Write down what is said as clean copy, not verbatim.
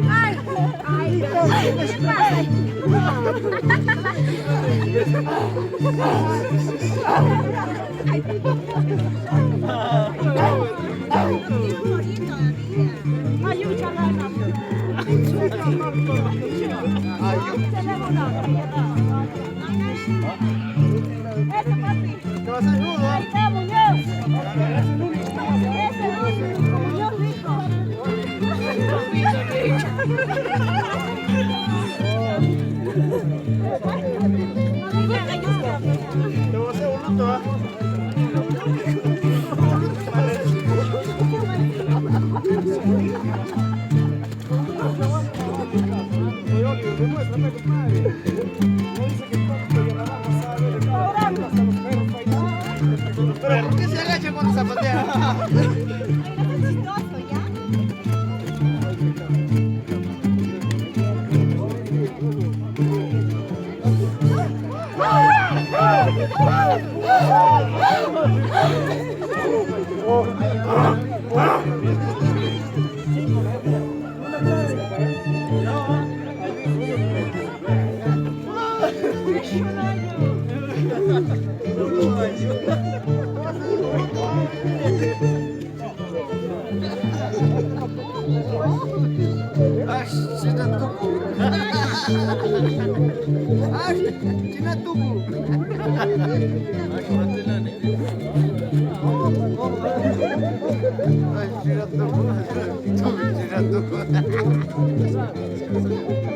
Ay, ay, ¿qué pasa? Eso, papi. Ahí está, Muñoz. Ese Muñoz rico. Te voy a hacer un luto, ¿ah? Demuéstrame, compadre. No dice que tonto y a la baja sabe de cada hasta los perros bailan. Pero ¿por qué se agacha cuando zapatea? Chistoso, ¿ya? Ay, chinatuku. Ay, chinatuku. Ay, chinatuku. Chinatuku.